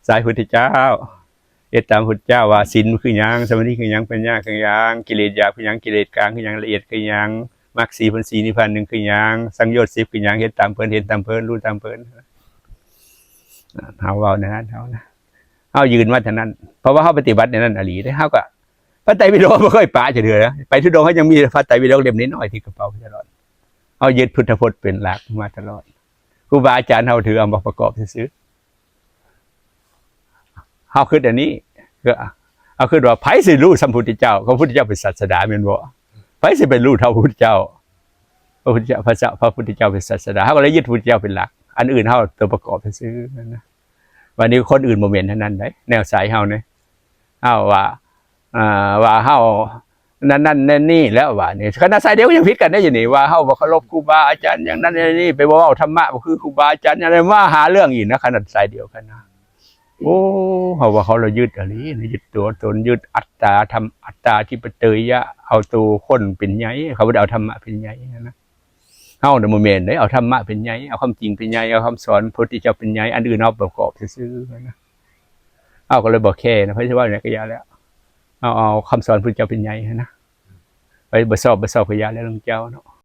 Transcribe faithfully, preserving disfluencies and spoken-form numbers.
สายพุทธเจ้า เฮ็ดตามพุทธเจ้าว่าศีลคือหยัง สมาธิคือหยัง ปัญญาคือหยัง กิเลสหยาบคือหยัง กิเลสกลางคือหยัง ละเอียดคือหยัง มรรคสี่ผลสี่นิพพานหนึ่งคือหยัง สังโยชน์สิบคือหยัง เฮ็ดตามเพิ่น เห็นตามเพิ่น รู้ตามเพิ่น เฮาเว้าแนวนั้นเฮานะ เฮายืนมาเท่านั้น เพราะว่าเฮาปฏิบัติในนั้นอีหลีเด้ เฮาก็ พระไตรปิฎกบ่เคยปะจักเทื่อนะ ไปธุดงค์เฮายังมีพระไตรปิฎกเล่มน้อยๆติดกระเป๋าไปตลอด เฮายึดพุทธพจน์เป็นหลักมาตลอด ครูบาอาจารย์เฮาถือเอามาประกอบซื่อๆ เฮาคิดอันนี้ ก็ เฮาคิดว่าไผสิรู้ส่ำพุทธเจ้า ก็พุทธเจ้าเป็นศาสดาแม่นบ่ ไผสิไปรู้เท่าพุทธเจ้า พระพุทธเจ้า พระเจ้า พระพุทธเจ้าเป็นศาสดา เฮาก็เลยยึดพุทธเจ้าเป็นหลัก อันอื่นเฮาตัวประกอบซื่อๆ นั่นนะ วันนี้คนอื่นบ่แม่นเท่านั้นเด้ แนวสายเฮาเนี่ย เฮาว่า อ่า ว่าเฮา นั่นนั่นนั่นนี่แล้วว่านี่ ขนาดสายเดียวก็ยังผิดกันได้อยู่นี่ ว่าเฮาบ่เคารพครูบาอาจารย์อย่างนั้นอย่างนี้ ไปบ่เว้าธรรมะบ่คือครูบาอาจารย์อย่างนั้น มาหาเรื่องอีกนะ ขนาดสายเดียวกันนะ โอ้ เฮาว่าเขาละยึดอีหลีนะ ยึดตัวตน ยึดอัตตา ธรรม อัตตาธิปไตยะ เอาตัวคนเป็นใหญ่ เขาบ่ได้เอาธรรมะเป็นใหญ่นะ เฮาน่ะบ่แม่นเด้ เอาธรรมะเป็นใหญ่ เอาความจริงเป็นใหญ่ เอาคำสอนพระพุทธเจ้าเป็นใหญ่ อันอื่นเอาประกอบซื่อๆ นะ เฮาก็เลยบ่แคร์นะ ไผสิว่าหยังก็อย่าแล้ว เอา เอาคำสอนพระพุทธเจ้าเป็นใหญ่นะ ไปบ่ชอบ บ่ชอบก็อย่าแล้วเรื่องเจ้าเนาะ